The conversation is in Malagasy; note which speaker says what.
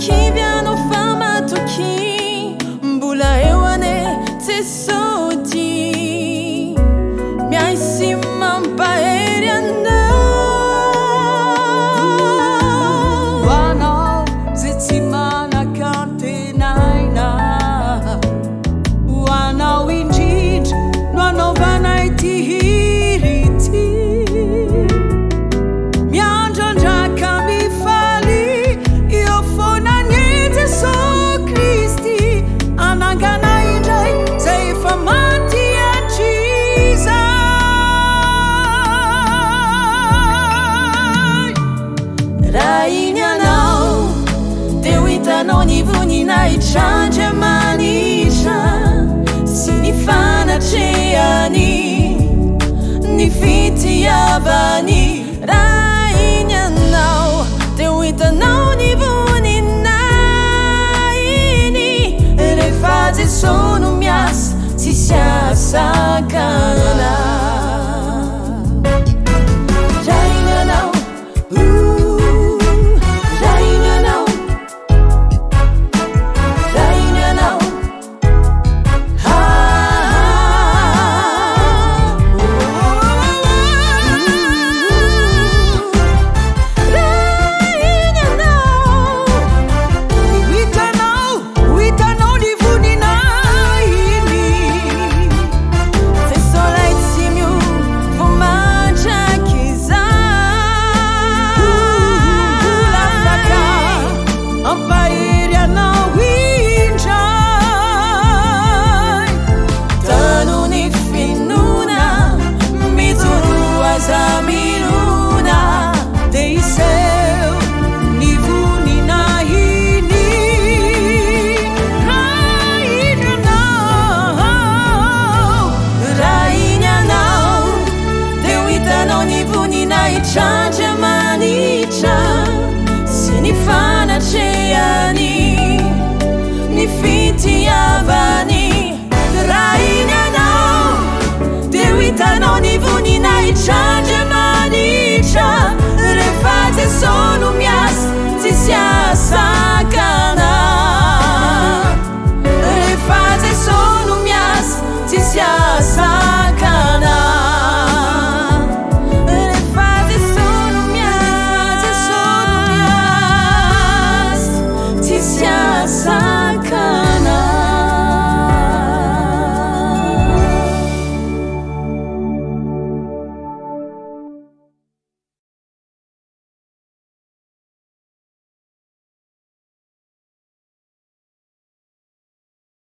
Speaker 1: kivy ianao fa matokia, mbola eo anie Jesosy tia, miahy sy mampahery anao.
Speaker 2: Ho anao izay tsy manan-kantenaina, ho anao indrindra no anaovana ity hira ity. Miandrandra ka mifaly eo foana anie Jesoa Kristy, hanangana indray izay efa maty hatrizay.
Speaker 1: Raha iny ianao dia ho hitanao ny voninahitr'Andriamanitra sy ny fanatrehany, ny fitiavany. Raha iny ianao dia ho hitanao ny voninahiny, rehefa Jesoa no miasa tsisy ahasakana.